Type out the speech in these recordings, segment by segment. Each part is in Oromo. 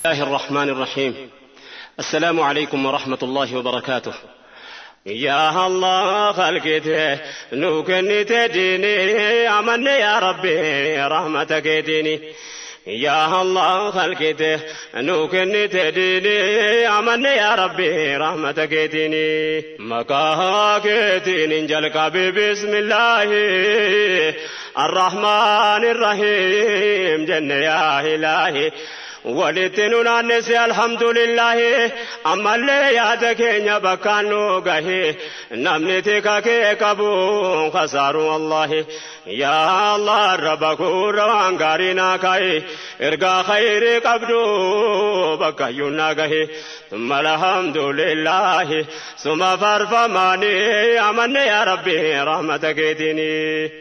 الله الرحمن الرحيم. السلام عليكم ورحمة الله وبركاته. يا الله خلقته نوكني تديني أمني يا ربي رحمتك ديني. يا الله خلقته نوكني تديني أمني يا ربي رحمتك ديني. مكاكتين جلك بسم الله الرحمن الرحيم جن يا إلهي. ولتنون نسي الحمد لله أما اللي يادك يبكانو قهي نمنتك كيكبو خسار والله. يا الله ربك روان قارنا كاي ارقى خير قبدو بكيونا قهي. ثم الحمد لله ثم فرفماني أمن يا ربي رحمتك ديني.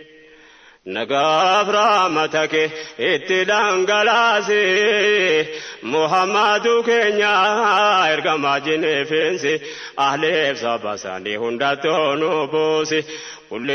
نقاف رحمتك اتدان قلاسي محمد كنيا ارقما جنفنسي أهلف سبساني هندتو نبوسي كل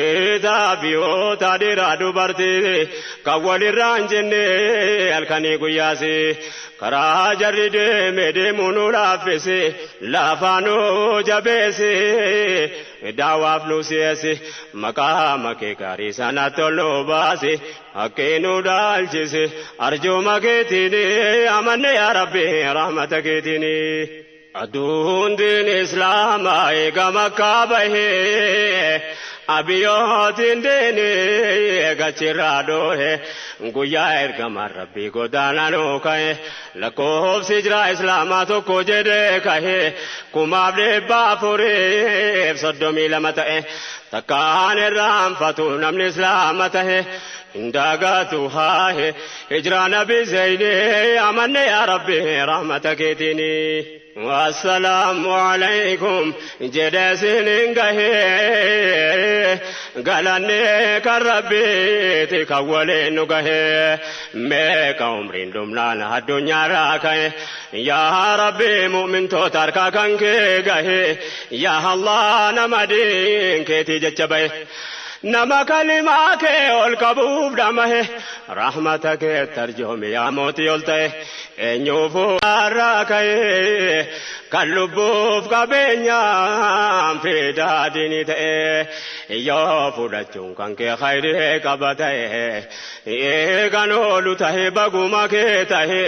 تابيو تادرا دبرتي كوالي رانجني الكني قياسي كرا جرد مدمونو لافسي لافانو جبسي دعوة فلوسيسي مقامك كاريسانا تلوباسي حقينو دالجسي أرجو مكتيني أمن يا ربي رحمتك ديني. أدون دين إسلام إيقا مكابه أبيوتين ديني قچرادوه گویا ارگما ربی گودانا نو کہے لکوف سجرا اسلاما تو کو جدے کہے کماب بافورے صدومی لمتئے تکان رام فتو نمن اسلامت ہے انداغاتو ہائے ہجران نبی زینے امن یا ربی رحمتک دینی. والسلام علیکم جدسن گہے گلنے کر ربی تکولے نگہے میں کعمرین دمنان الدنیا راکھے یا ربی مؤمن تو ترکا کنکے گہے یا اللہ نمدین کیتی جچبے نما کلمہ کے القبوب دمہ رحمتک ترجم یا موتی oltae eenyuufu arraakae kan lubbuuf qabeenyaan fidaa diinii ta'e yoo fudhachuun kan kee khayrii qaba ta'e eegan oolu tahe baguma kee tahe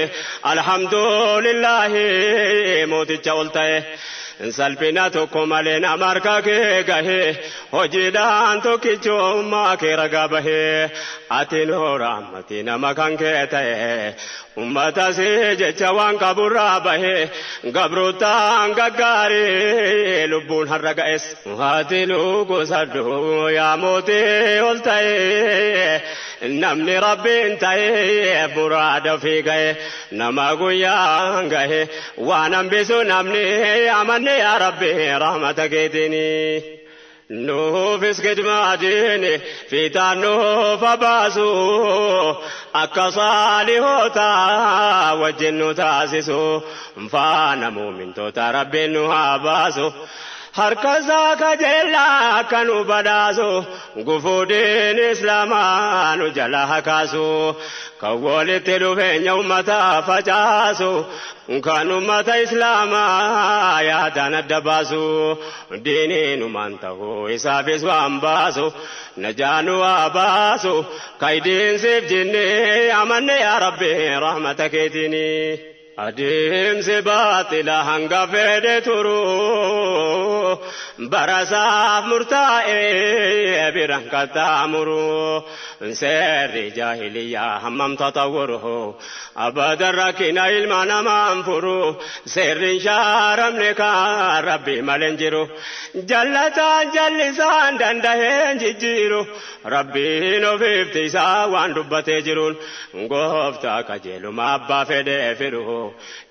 alhamdulillahi mooticha ol ta'e salphina tokko malee nama harka kee gahe hojiidhaan tokkichummaa kee ragaa bahee ati noora ammati nama kan kee ta'e ummata si jecha waan qaburraa bahee gabroottaan gaggaarii lubbuun har'a ga'es ati lugusadhu yaa mootii ol ta'e namni rabbiin ta'e muraada ofii ga'e nama guyyaan gahe waan hambisu namni amanne يا ربي رحمتك ديني. نوفس خدمة ديني في تانوف باسو أكصالحوتا وجن تاسسو فانا مؤمن توتا ربي نوها باسو harka kajeelaa akka nu badhaasu gufuudhiin islaamaa nu jala hakaasu kan walitti dhufeenya ummata facaasu kan ummata islaamaa yaadaan adda baasu diiniinumaan ta'uu isaafis waan baasu najaanu haa baasu kaydiinsiif jinnee amanne yaa rabbi rahmata keetiini. Adeemsi baatila hanga fedhe turu barasaaf murtaa'ee biraan qaxxaamuru seerri jaahiliyyaa hammam tatawwuru abadan rakkina ilma namaan furu seerri hin shaaramne kan rabbi malee hin jiru jallataan jallisaan dandaheen jijjiiru rabbiin ofiifti isaa waan dubbatee jiruun gooftaa qajeeluma abbaa fedhee firu.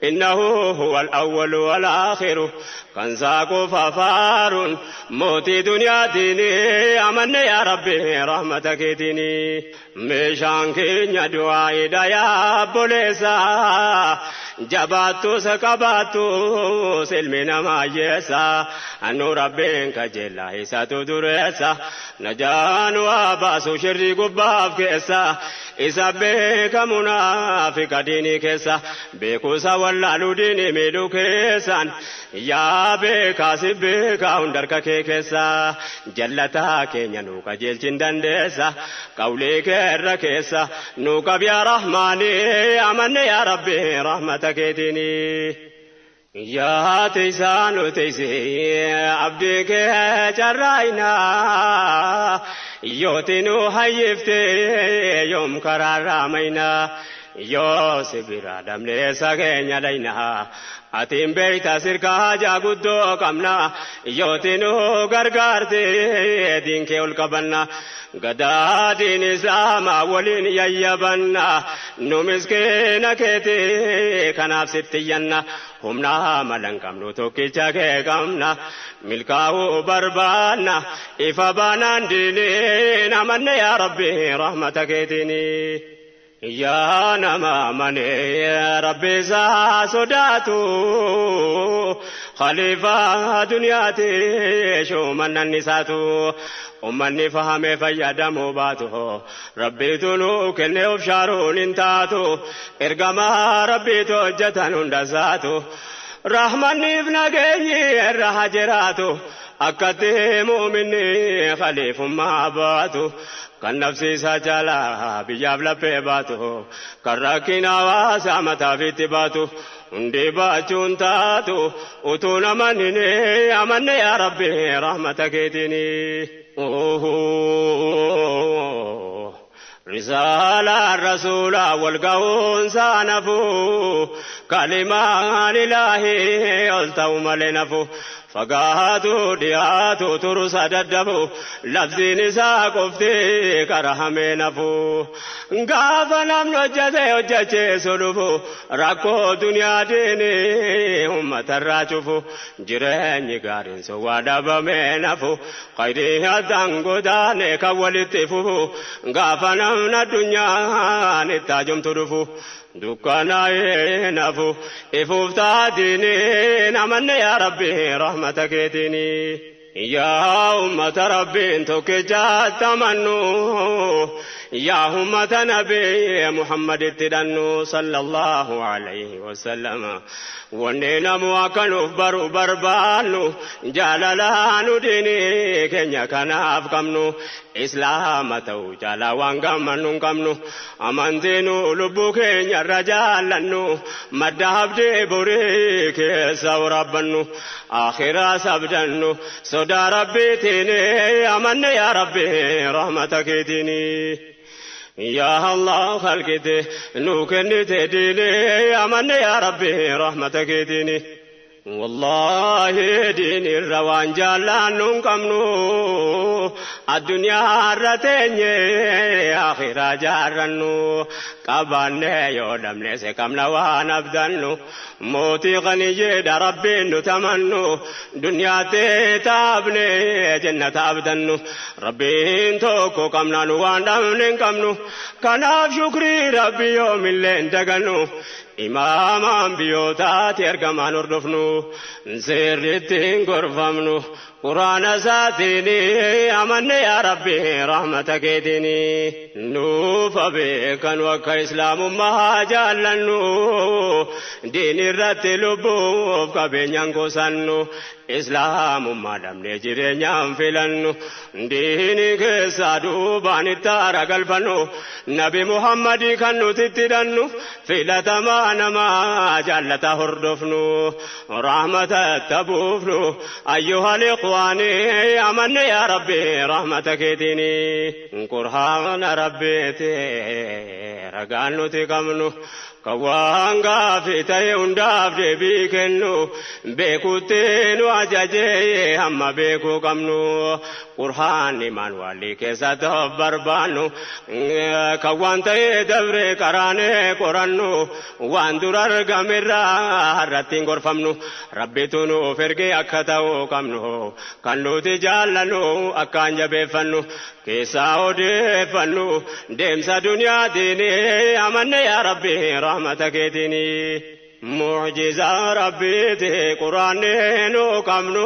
إنه هو الأول والآخر كان ساقو ففار موتي دنيا ديني أمن يا ربي رحمتك ديني. مشان كينيا دعائي دايا بوليسا Jabaattus qabaattus ilmi namaa hiyyeessa. Annu rabbiin kajeellaa isatu dureessa. Najaan waa baasu shirrii gubbaaf keessa. Isa beeka munaafiqa diinii keessa. Beekuusa wallaaluu diinii miidhuu keessaan. Yaa beekaa si beekaa hundarka kee keessa. Jallataa keenya nu qajeelchin dandeessa. Qawlii keerra keessa. Nu qab yaa Rahmaani amanne yaa Rabbi rahmata keetiini. Yaa tiisaa nu tiisee abdii kee carraayinaa. Yooti nu hayyiftee yoom karaarraa maynaa. Yoo si bira dhabnee sageenya dhaynaa. Atiin beekta sirkaa hajaa guddoo qabna. Yooti nu gargaartee diinkee ol qabanna. Gadaa diin islaamaa waliin yayyabanna. Nu miskiina keetii kanaaf sitti iyyanna. Humna malan qabnu tokkicha kee qabna. Milkaa'uu barbaanna. Ifa baanaan diiniin amanne yaa Rabbi rahmata keetiini. Yaa nama amanee Rabbi isaa sodaatu. Khaliifaa duniyaati shuumannan isaatu. Ummanni fahamee fayyadamuu baatu. Rabbiitu nuu kenne of shaaruun hin taatu. Ergamaa Rabbiitu hojjetan hunda isaatu. Rahmanniif nageenyi irra haa jiraatu. Akkatti muuminni khaliifummaa baatu. Kan nafsiisa jaalaa biyyaaf laphee baatu. Kan rakkina hawaasaa mataafiitti baatu. Hundi baachuun taatu utuu namanni amanne yaa Rabbi rahmata keetiini. Risaalaan rasuulaa wal ga'uun saanafu kalimaan ilaahii ol ta'u malee nafu. Fagaatu dhiyaatu turusa daddabu labsiin isaa qoftee kara hamee nafu. Gaafa namni hojjete hojjecheesu dhufu rakkoo duniyaa diinii uummatarraa cufu jireenyi gaariin sun waa dhabamee nafu. Khayrii addaan godaane kan walitti fufu gaafa namni addunyaan itti haajomtu dhufu. Dukkanaa'ee nafu ifuuf taatiini amanne yaa Rabbi rahmata keetiini. Yaa ummata Rabbiin tokkichaatti amannu. Yaa ummata Nabii Muhammaditti hidhannu sallallahu alayhi wasallam. Wanni namu akka nuuf baru barbaannu jaalalaa nu diinii keenya kanaaf qabnu. Islaama ta'uu jaalaa waan gammannu hin qabnu. Amantii nu lubbuu keenya irra jaallannu. Madda abdii borii keessa waraabbannu. Akhiraa sabdannu. Sodaa Rabbiitiin amanne yaa Rabbi rahmata keetiini. Yaa Allah khalqite nu kennite diinii amanne yaa Rabbi rahmata keetiini. Wallaahi diinii irra waan jaallannu hin qabnu. Addunyaa irra teenye akhiraa jaarrannu. Qabaanne yoo dhabne se qabna waan abdannu. Mootii qaniyyeedha Rabbiin nu tamannu. Duniyaatti taabne jannata abdannu. Rabbiin tokko qabna nu waan dhabne hin qabnu. Kanaaf shukrii Rabbi yoomillee hin dagannu. Imaamaan biyyootaati ergamaan hordofnu. Seerritti hin gorfamnu. Quraana isaatiin amanne yaa Rabbi rahmata keetiini. Nuufa beekanu akka islaamummaa jaallannu. Diin irratti lubbuuf qabeenyaan kuusannu. Islaamummaa dhabnee jireenyaan filannu. Diini keessaa duubaan itti aara galfannu. Nabi Muhammadii kan nuti itti hidhannu. Filatamaa namaa jaallata hordofnu. Rahmata tabuufnu. Ayyuhal ikhwaani amanne yaa Rabbi rahmata keetiini. Qur'aana Rabbiiti ragaan nuti qabnu. Kan waan gaafii ta'e hundaaf deebii kennu. Beekuutti nu ajajee hamma beekuu qabnu. Qur'aanni maanwaalii keessatti of barbaannu. Kan waan ta'e dabre karaanee qorannu. Waan dura argamerraa irratti hin gorfamnu. Rabbitu nuuf ergee akka ta'uu qabnu. Kan nuti jaallannu akkaan jabeeffannu. Keessaa odeeffannu deemsa duniyaatiin amanne yaa Rabbi rahmata keetiini. Mucjizaa rabbiiti quraanni nu qabnu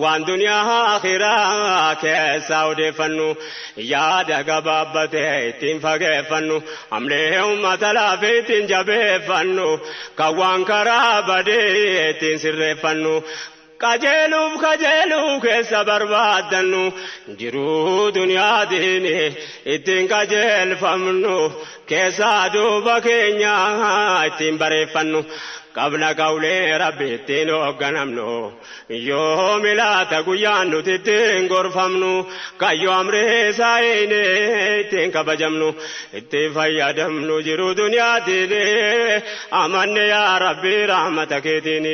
waan duniyaa akhiraa keessa odeeffannu yaada gabaabbatee ittiin fageeffannu amlee ummata laafee ittiin jabeeffannu kan waan karaa badee ittiin sirreeffannu. Qajeeluuf qajeeluu keessa barbaaddannu jiruu duniyaatiin ittiin qajeelfamnu keessaa duuba keenya ittiin bareeffannu qabna qawlee rabbi ittiin hoogganamnu yoo milaata guyyaan nuti ittiin gorfamnu kayyoo amree saayine ittiin kabajamnu ittiin fayyadamnu jiruu duniyaatiin amanne yaa rabbi rahmata keetiin.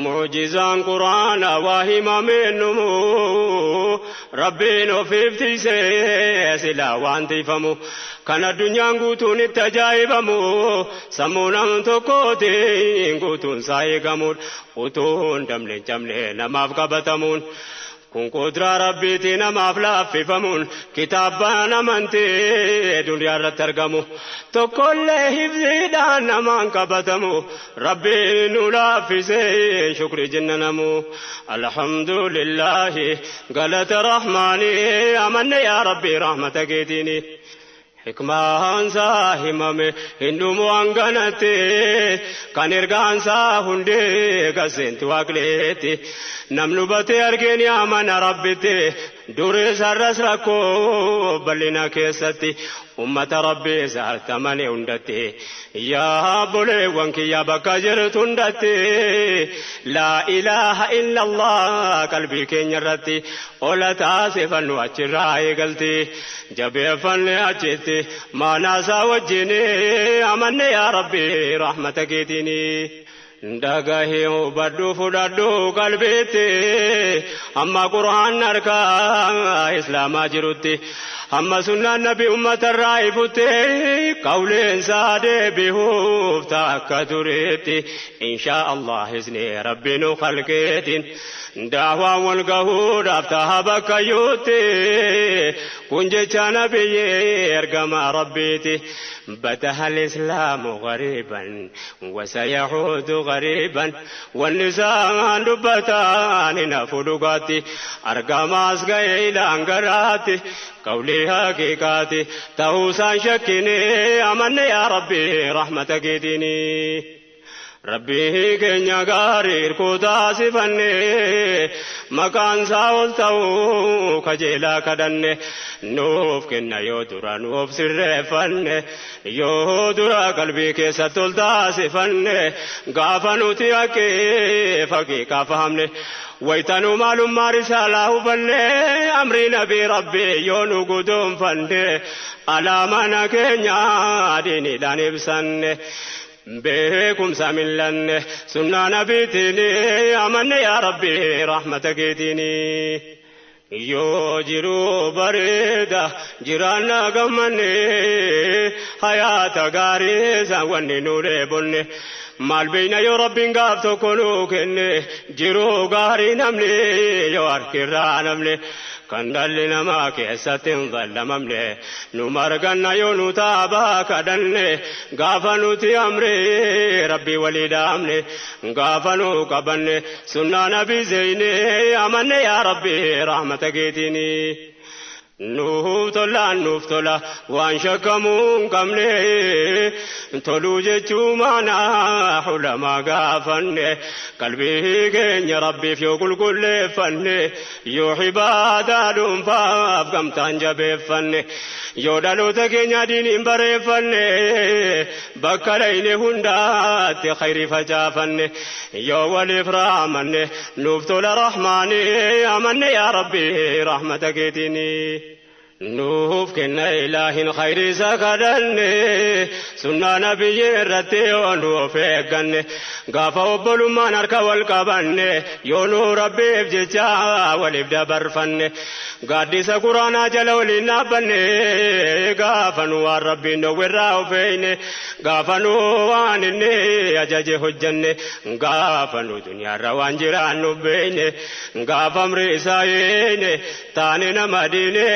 Mucjizaan quraana waa himameennumu rabbiin ofiif tiisee silaa waan tiifamu kan addunyaan guutuun itti ajaa'ibamu sammuu nam tokkootiin guutuun isaa eegamuudha utuun damle cabne namaaf qabatamuun. Kun qudraa rabbiitii namaaf laaffifamuun kitaabaan amantee duniyaa irratti argamu tokkollee hifziidhaan namaan qabatamu rabbiin nu laaffisee shukri jenna namu alhamdulillahi galata rahmaanii amanne yaa rabbi rahmata keetiini. Hikmaansaa himame hin dhumu hanganatti kan ergaansaa hundee gaseentu waaqleetti namni hubatee argeen amana rabbitti duree sarras rakkoo bal'ina keessatti ummata rabbii saartamane hundatti yaa boleewwan kiyya bakka jirtu hundatti laa ilaaha illallah qalbii keenya irratti ola taasifannu achirraa eegalti jabeeffanne achitti maanaasaa wajjin amanne yaa rabbi rahmata keetiini. Dhagahee hubadhu fudhadhu qalbiitti amma quraan harkaa islaamaa jirutti amma sunnaan nabi uummatarraa ifutti qawleensaa deebi'uuf takka turetti inshaa Allah isni rabbi nu khalqeetiin daawaan wal gahuudhaaf taha bakka yuutti kun jecha nabiyyee ergama rabbiiti. بدأ الإسلام غريبا وسيعود غريبا والنساء دبتان نفدقاتي أرقام أسقى أنقراتي قولي حقيقاتي توسان شكني أمن يا ربي رحمتك ديني. Rabbii keenya gaarii hirkuu taasifanne maqaan isaa ol ta'uu kajeelaa kadhanne nuuf kenna yoo dura nuuf sirreeffanne yoo dura qalbii keessatti ol taasifanne gaafa nuti haqee faqiiqaa fahamne waytanuu maalummaa risaalaa hubanne amrii nabii rabbii yoo nu guduunfanne alaamana keenya diiniidhaan ibsanne. Beekumsa millanne sunnaa nabiitiin amanne yaa rabbi rahmata keetiin. Yoo jiruu bareeda jiraanna gammanne hayaata gaarii isaan wanni nu dheebonne. Maal beeyna yoo rabbiin gaaf tokko nuu kenne jiruu gaarii namni yoo harkirraa namni. Kan dhalli namaa keessatti hin zallamamne nu marganna yoo nu taabaa kadhanne gaafa nuti amree rabbii walii dhaamne gaafa nu qabanne sunnaa nabii zeyne amanne yaa rabbi rahmata keetiini. Nuuf tolaan nuuf tola waan shakkamuu hin qabne toluu jechuu maanaa hulamaa gaafanne qalbii keenya rabbiif yoo qulqulleeffanne yoo ibaadaa dhuunfaaf gamtaan jabeeffanne yoo dhaloota keenya diiniin bareeffanne bakka dhayne hundaatti khayrii facaafanne yoo waliif raamanne nuuf tola rahmaani amanne yaa rabbi rahmata keetiini. Nuuf kenna ilaahin khayrii isa kadhanne sunnaa nabiyyi irratti yoo nu of eegganne gaafa obbolummaan harka wal qabanne yoo nu rabbiif jecha waliif dabarfanne gaaddisa quraanaa jala waliin dhaabbanne gaafa nu waan rabbiin dhowwirraa of eeyne gaafa nu waan inni ajaje hojjanne gaafa nu duniyaarra waan jiraannu beeyne gaafa amri isaa eeyne taane nama diine.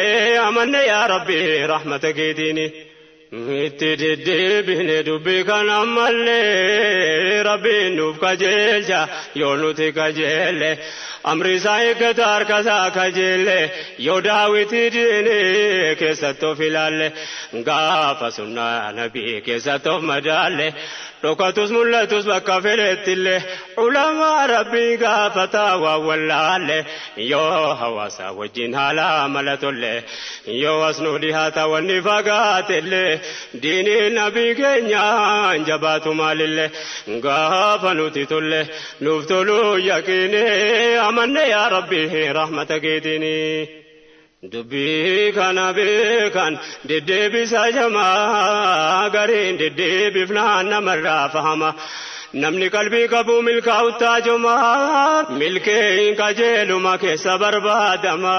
Amanne yaa rabbi rahmata keetiini. Itti deddeebine dubbii kana ammallee Rabbiin nuuf qajeelcha yoo nuti qajeelle amri isaa eeggata harka isaa qajeelle yoo daawwitii diine keessatti of ilaalle gaafa sunnaa nabii keessatti of madaalle dhokatus mul'atus bakka fedhettillee ulamaa Rabbii gaafataa waan wallaalle yoo hawaasa wajjin haala mala tolle yoo as nu dhihaata wanni fagaatellee diiniin nabii keenyaan jabaatu maalillee gaafa nuti tolle nuuf toluu yaqiine amanne yaa Rabbi rahmata keetiini. Dubbii kana beekan deddeebisa jamaa gariin deddeebifnaan namarraa fahama. Namni qalbii qabu milkaa'u taajumaa milkeen qajeeluma keessa barbaadama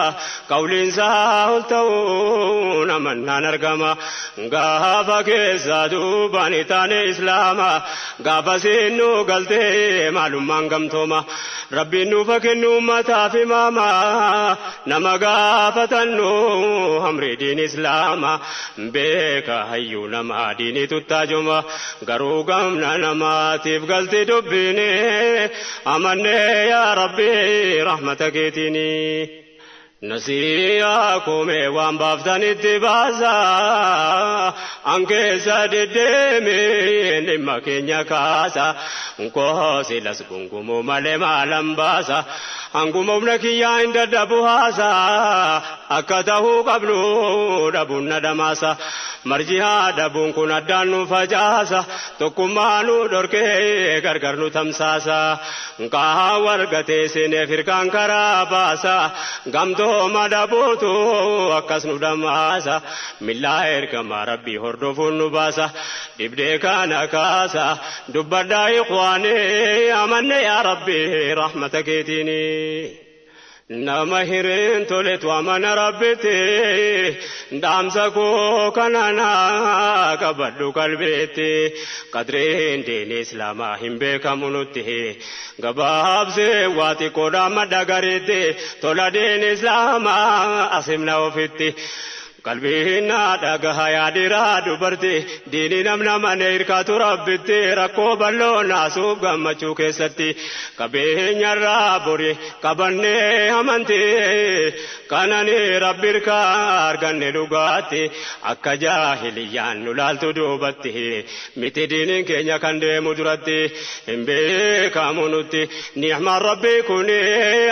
qawliinsaa ol ta'uun amannaan argama gaafa keessa duubaan taane islaama gaafa seennuu galtee maalummaan gamtooma Rabbiin nuufa kennu ummataaf imaama nama gaafatannu amri diin islaama beeka hayyuu nama diinii tuttaajuma garuu gamna namaatiif galti dubbiini amanne yaa Rabbi rahmata keetiini. Nasiyaa kumee waan baaftanitti baasa an keessa deddeemee dhimma keenya kaasa nkoo silas gungumuu malee maalan baasa hanguma humna kiyyaa hin dadhabu haasa akka ta'uu qabnu dhabuun na dhamaasa marjihaa dhabuun kun addaan nu facaasa tokkummaa nu dhorkee gargar nu tamsaasa nkaa wargatee seenee firkaan karaa baasa gamtooma dhabuutu akkas nu dhamaasa millaa ergamaa Rabbii hordofuun nu baasa dhibdee kana kaasa dubbadhaa ikhwaanii amanne yaa Rabbi rahmata keetiini. Nama hireen toletu amana Rabbitti dhaamsa koo kanana qabadhu qalbeetti qadreen diini islaamaa hin beekamu nutti gabaabsee waa xiqqoodhaan madda gareetti tola diini islaamaa asimna ofitti. Qalbiin dhagaha yaadiraa dubarti diini namna mana hirkaatu Rabbitti rakkoo bal'oo naasuuf gammachuu keessatti qabeenyarraa bori qabannee amantii kanani Rabbi hirkaa arganne dhugaatti akka jaahiliyyaan nu laaltu duubatti miti diiniin keenya kan deemu duratti hin beekamu nutti ni'maan Rabbii kuni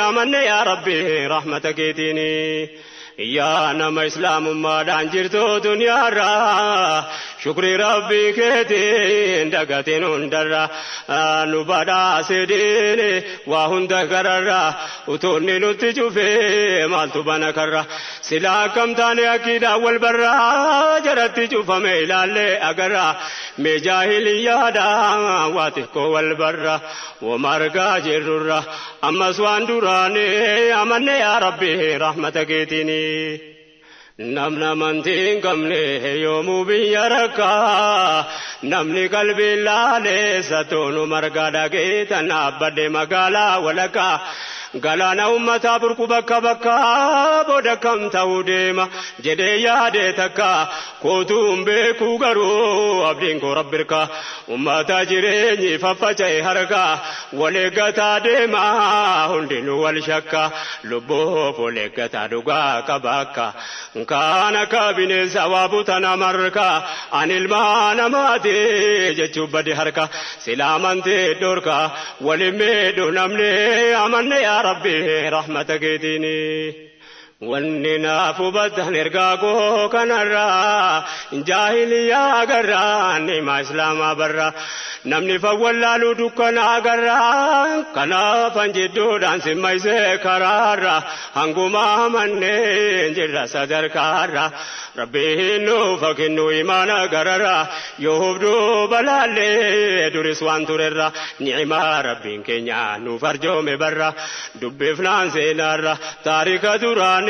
amanne yaa Rabbi rahmata keetiini. Yaa nama islaamummaadhaan jirtu duniyaarraa shukrii Rabbii keetiin dagatiin hundarra nu badhaase diini waa hunda gararra utuunni nutti cufee maaltu bana karra silaa akkam taane akkiidhaan wal barraa jaratti cufame ilaallee agarra mee jaahiliyyaadhaan waa xiqqoo wal barra wama argaa jirrurra ammas waan duraanii amanne yaa Rabbi rahmata keetiini. Namni amantii hin qabne yoomuu biyya rakkaa namni qalbii laalee satoonu margaa dhageetan dhaabbadhe magaalaa walakkaa galaana ummataa burqu bakka bakkaa booda kam ta'uu deema jedhee yaade takka kootuun beekuu garuu abdiin koo Rabbi hirkaa ummata jireenyi faffaca'e harkaa wal eeggataa deema hundinuu wal shakka lubbuuf wal eeggataa dhugaa qaba akka kaan akka bineensa waa butana marka ani ilmaa namaati jechuun bade harka sila amantee dhorka waliin miidhu namni amanne yaa Rabbi rahmata keetiini. Wanni naaf hubattan ergaa koo kanarraa jaahiliyaa agarraa ni'maa islaamaa barra namni fawwallaaluu dukkana agarraa kanaaf anjidduudhaan simmaysee karaarra hanguma amannee jirra sadarkaarra Rabbiin nuuf kennu imaana gararra yoo hubduu balaallee duris waan turerra ni'maa Rabbiin keenya nuuf arjoome barra dubbifnaan seenaarra taarika duraanii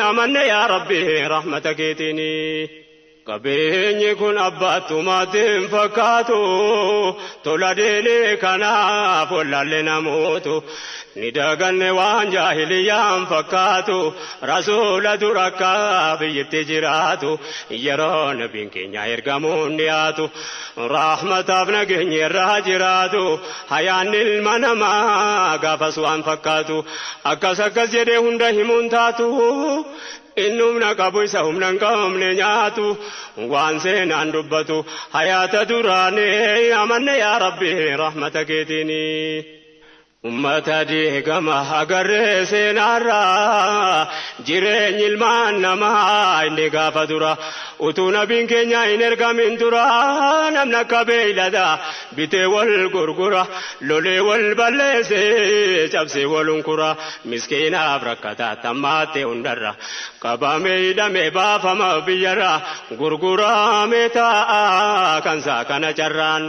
amanne yaa Rabbi rahmata keetiini. Qabeenyi kun abbaattumaatiin fakkaatu tola deelee kanaaf wallaalle namootu ni daganne waan jaahiliyyaan fakkaatu rasuula dura akka biyyatti jiraatu yeroo nabiin keenya ergamuun dhiyaatu rahmataaf nageenya irraa jiraatu hayaan ilma namaa gaafas waan fakkaatu akkas akkas jedhee hunda himuun taatu. Inni humna qabu isa humna hin qabne nyaatu waan seenaan dubbatu hayaata duraanii amanne yaa Rabbi rahmata keetiini. Ummata diigama agarree seenaarraa jireenyi ilmaan namaa inni gaafa dura utuu nabiin keenya hin ergamin dura namni akka beeylada bitee wal gurgura lolee wal balleessee cabsee wal hunkura miskiinaaf rakkataa tammaatte hundarra qabamee hidhamee baafama biyyarra gurguramee taa'a kansaa kana carraan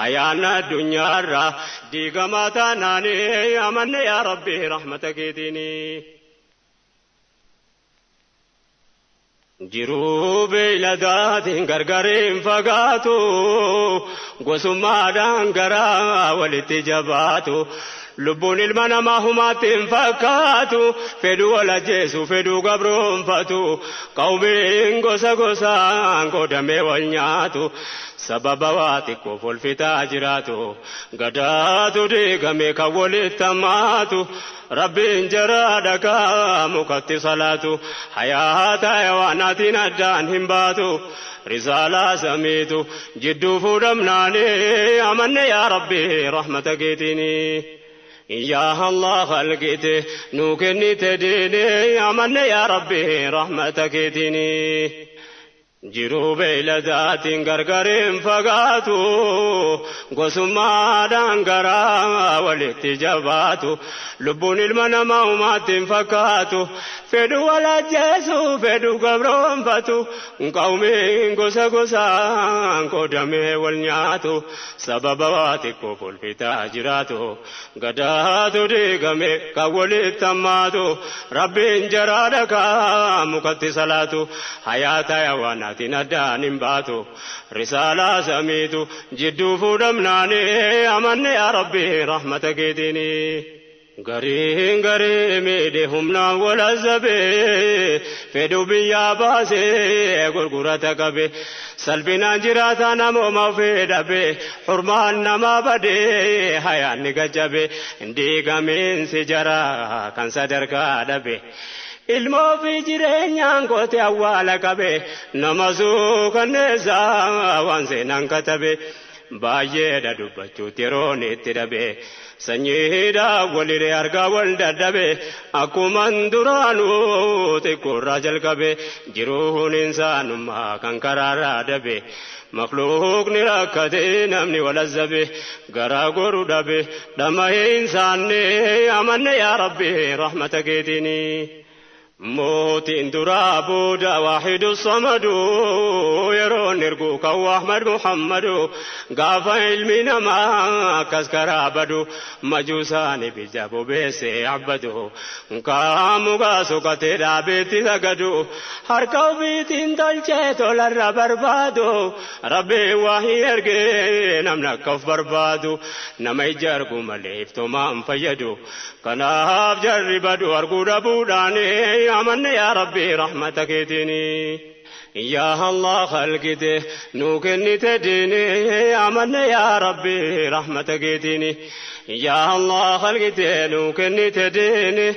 hayaan addunyaarra diigamaa taanaanii amanne yaa Rabbi rahmata keetiini. Jiruu beeyladaatiin gargariin fagaatu gosummaadhaan garaa walitti jabaatu lubbuun ilma namaa humaatti hin fakkaatu fedhuu wal ajjeesu fedhuu gabroonfatu qawmiin gosa gosaan qoodamee wal nyaatu sababa waa xiqqoof wal fixaa jiraatu gadaatu diigame kan walitti hammaatu Rabbiin jara dhagaa mukatti salaatu hayaata hayawaanaatiin addaan hin baatu risaalaa samiitu jidduu fuudhamnaanii amanne yaa Rabbi rahmata keetiini. Yaa Allah khalqite nuu kennite diini amanne yaa Rabbi rahmata keetiini. Jiruu beeyladaatiin gargariin fagaatu gosummaadhaan garaa walitti jabaatu lubbuun ilma namaa humaatti hin fakkaatu fedhu wal ajjeesu fedhu gabroonfatu qawmiin gosa gosaan qoodamee wal nyaatu sababa waa xiqqoof wal fixaa jiraatu gadaatu diigame kan walitti hammaatu Rabbiin jaraa dhagaa mukatti salaatu hayaata hayawaanaa addaan hin baatu risaalaa samiitu jidduu fuudhamnaanii amanne yaa Rabbi rahmata keetiini. Gariin garii miidhe humnaan wal azabee fedhu biyyaa baasee gurgurata qabe salphinaan jiraata namooma ofii dhabe hurmaan namaa badee hayaanni gajjabe diigamiinsi jaraa kan sadarkaa dhabe. Ilmoo fi jireenyaan goote awwaala qabe nama suukanneessaa waan seenaan katabe baay'eedha dubbachuutti yeroon itti dhabe sanyiidha waliree argaa wal dadhabe akkuman duraanuu xiqqoorraa jalqabe jiruun insaanummaa kan karaarraa dhabe. Makhluuqni rakkate namni wal azzabe garaa goru dhabe dhama'ee insaanne amanne yaa Rabbi rahmata keetiini. Mootiin duraa booda waahidu samadu yeroon ergu kan Ahmad Muhammadu gaafa ilmi namaa akkas karaa badu majuusaan ibidda bobeessee abbadu kaamugaa soqatee dhaabeetti sagadu harka ofiitiin tolchee tolarra barbaadu Rabbiin waahii ergee namni akka of barbaadu nama ija argu malee iftoomaan fayyadu kanaaf jarri badu arguu dhabuudhaani. Amanne yaa Rabbi rahmata keetiini. Yaa Allah khalqite nuu kennite diini amanne yaa Rabbi rahmata keetiini. Yaa Allah khalqite nuu kennite diini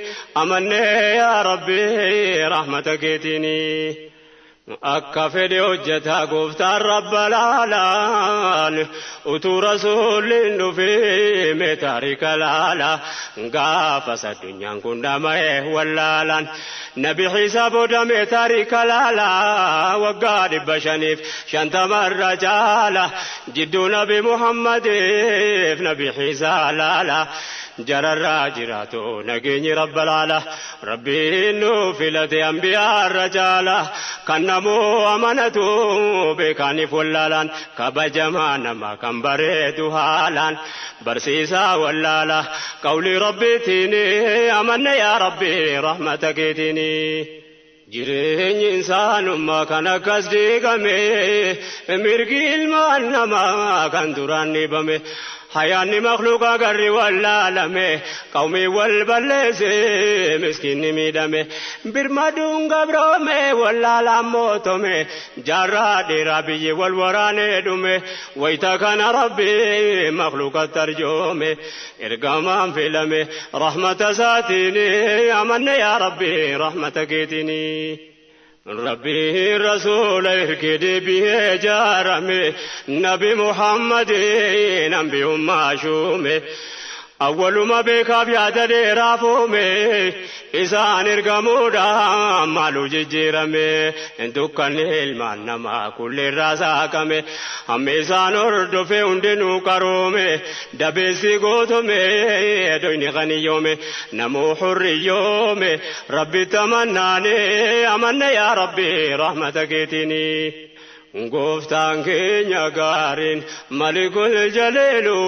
amanne yaa Rabbi rahmata keetiini. Akka fedhe hojjetaa gooftaan rabba laalaan utuu rasuulliin dhufee mee taarika laala gaafas addunyaan kun dhama'ee wallaalaan nabi Iisaa booda mee taarika laala waggaa 550 caala jidduu nabi Muhammadiif nabi Iisaa laala. Jararraa jiraatu nageenyi rabba laala Rabbiin nu filate ambiyaarra caala kan namoo amanatu beekaaniif wallaalaan kabajamaa nama kan bareedu haalaan barsiisaa wallaala qawlii rabbiitiin amanne yaa Rabbi rahmata keetiini. Jireenyi insaanummaa kan akkas diigame mirgi ilmaan namaa kan duraan dhibame hayaanni makhluuqa garri wallaalame qawmii wal balleesse miskiinni miidhame birmaduun gabroome wallaalaan mootome jaarraa dheeraa biyyi wal waraanee dhume wayita kana rabbi makhluuqa tarjoome ergamaan filame rahmata isaatiini amanne yaa rabbi rahmata keetiini. ربي رسول اركدي به جارمي نبي محمد نبي معشومي أول ما بك أبيات رافومي إسان إرقمودا مالو ججيرمي دكان المان نما كل راساكمي هم إسان أردفي هندنو كرومي دبسي قوتمي دويني غنيومي نمو حريومي ربي تمناني أمن يا ربي رحمتك تني Gooftaan keenya gaariin malikul jaliilu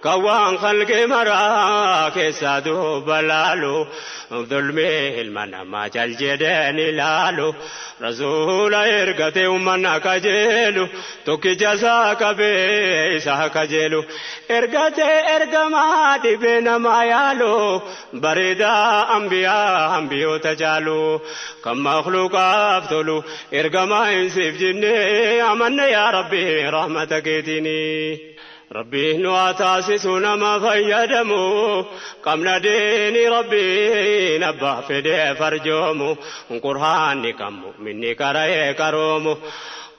kan waan khalqi maraa keessaa duuba laalu dhulmee ilma namaa cal jedheen ilaalu rasuula ergate uummanna kajeelu tokkicha isaa qabee isa kajeelu ergate ergamaa dhibee namaa yaalu bareedaa ambiyaa ambiyoota caalu kan makhluuqaaf tolu ergamaa hin siif jennee amanne yaa rabbi rahmata keetiini. Rabbi nu haa taasisu nama fayyadamu qabna diini rabbiin abbaa fedhee farjoomu qur'aanni kan mu'minni qara'ee qaroomu.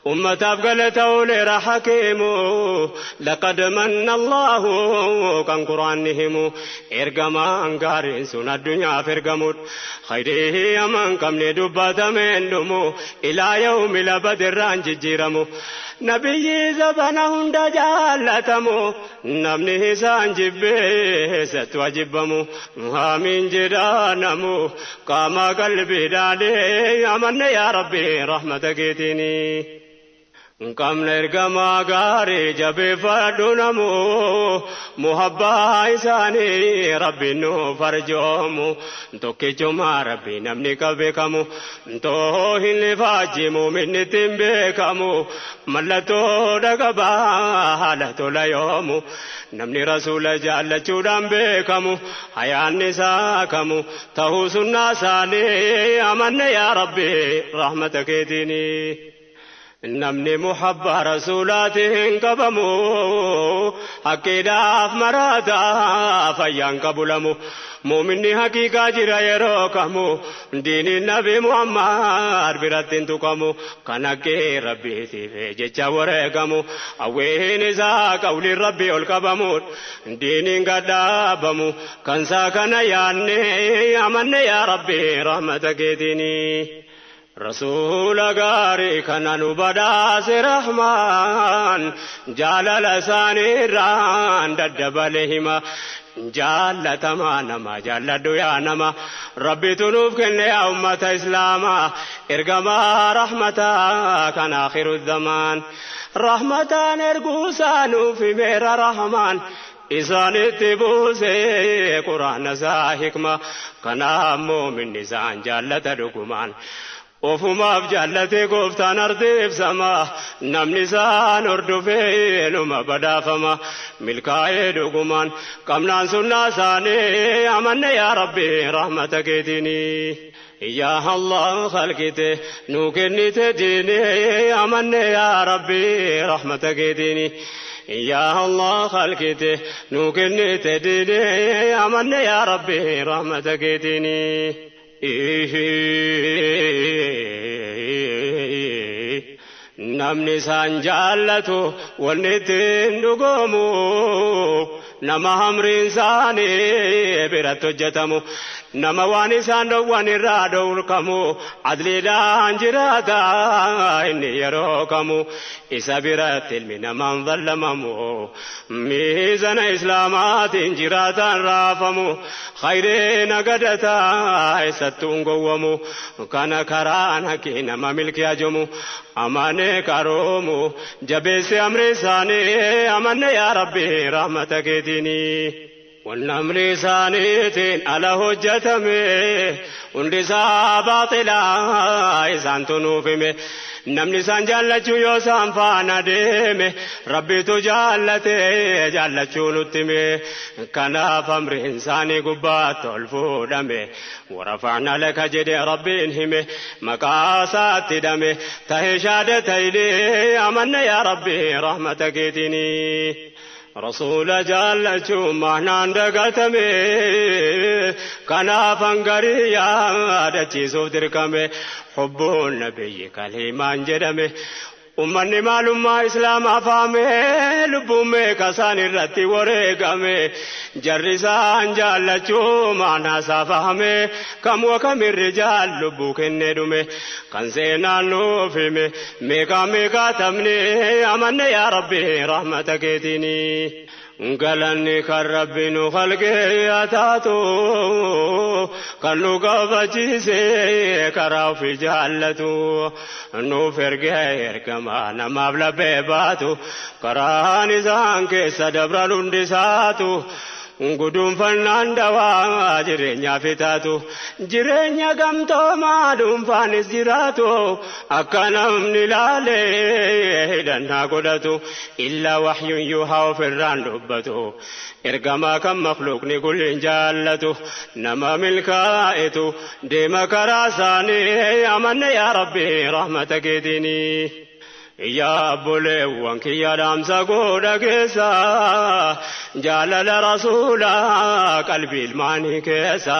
أمة قالت أولي حكيم لقد من الله كان قرآنهم إرقمان قارن سنة الدنيا فرقمود خيره أمن كم ندبة من دمو إلى يوم لبد الرانج جيرمو نبي زبنهم دجالتمو نمنه سانجبه ستواجبمو آمين جدانمو قام قلبي دالي أمن يا ربي رحمتك تني Qabna ergamaa gaarii jabeeffadhu namu muhabbaa isaanii rabbiin nu farjoomu tokkichumaa rabbi namni ka beekamu too hin ifaajimu minni ittiin beekamu mallattoo dhagabaa haala tola yoomu namni rasuula jaallachuudhaan beekamu hayaanni isaa kamu ta'uu sunnaa isaanii amanne yaa rabbi rahmata keetiini. Namni muhabba rasuulaatiin qabamu haqqiidhaaf maraataa fayyaan qabulamu muuminni haqiiqaa jira yeroo kamu diiniin nabi Muhammad biratti hin tuqamu kan haqqii rabbiitiif jecha wareegamu hawwiin isaa qawliin rabbii ol qabamuun diiniin gadhaabamu kan isaa kana yaanne amanne yaa rabbi rahmata keetiini. رسول غاري كان نبداس رحمن جلال ساني ران ددبلهما جالتما نما جالدو يا نما ربي تنوف كن يا أمة إسلاما إرقما رحمتا كان آخر الزمان رحمتان إرقوسان في مير رحمن isaanitti buusee quraana isaa hikma kanaaf muuminni isaan jaallata dhugumaan ofumaaf jaallatee gooftaan ardi ibsama namni isaan hordofee numa badhaafama milkaa'ee dhugumaan qabnaan sunnaa isaanii amanne yaa rabbi rahmata keetiini. Yaa Allah khalqite nu kennite diinee amanne yaa rabbi rahmata keetiini. يا الله خلقته نوكنت ديني أمن يا ربي رحمتك ديني namni isaan jaallatu wanni ittiin dhugoomu nama hamriin isaanii biratti hojjetamu nama waan isaan dhowwan irraa dhowrkamu adliidhaan jiraata inni yeroo kamu isa biratti ilmi namaan zallamamu miizana islaamaatiin jiraataan raafamu khayree nagadataa eessattuun gowwamu kana karaan haqqii nama milkii ajamu amane karoomu jabeesse amri isaanii amanne yaa rabbi rahmata keetiini. Wannamri isaaniitiin ala hojjetame hundi isaa baaxilaa isaantu nuuf hime. Namni isaan jaallachuu yoo isaan faana deeme rabbitu jaallate jaallachuu nutti hime. Kanaaf amriin isaanii gubbaatti ol fuudhame warafa'na laka jedhe rabbiin hime maqaa isaatti hidhame tahee shaada ta'ilee amanna yaa rabbi rahmata keetiinii. Rasuula jaallachuun maanaan dagatame kanaaf hangarii yaadachiisuuf dirqame hubbuun nabiyyi kaliimaan jedhame. Ummanni maalummaa islaamaa faame lubbuun meeqa isaan irratti wareegame jarri isaan jaallachuu maanaa isaa fahame kam wakamirri jaal lubbuu kennee dhume kan seenaan nuuf hime meeqa meeqa tamne amanne yaa rabbi rahmata keetiinii. Galanni kan rabbi nu halqee haa taatu kan nu kabachiise karaa ofii jaallatu nuuf ergee ergamaa namaaf laphee baatu karaan isaan keessa dabran hundi isaatu. Guduunfannaan dawaa jireenyaaf taatu jireenya gamtoomaa dhuunfaanis jiraatu akka namni laalee hidhannaa godhatu illaa wahyuun yuuhaa ofirraan dubbatu ergamaa kan makluuqni kulliin jaallatu nama milkaa'etu deema karaa isaanii amanne yaa rabbi rahmata keetiinii. Yaa obboleewwan kiyya dhaamsa godha keessa jaalala rasuulaa qalbii ilmaanii keessa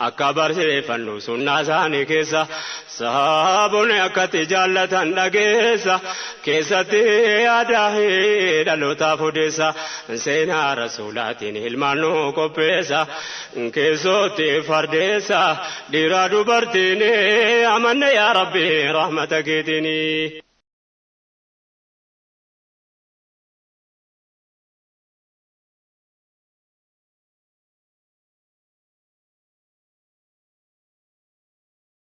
akka barsiifannu sunnaa isaanii keessa sahaabonni akkatti jaallatan dhageessa keessatti aadaa dhalootaaf odeessa seenaa rasuulaatiin ilmaan nu qopheessa keessootti fardeessa dhiiraa dubartiin amanne yaa rabbi rahmata keetiinii.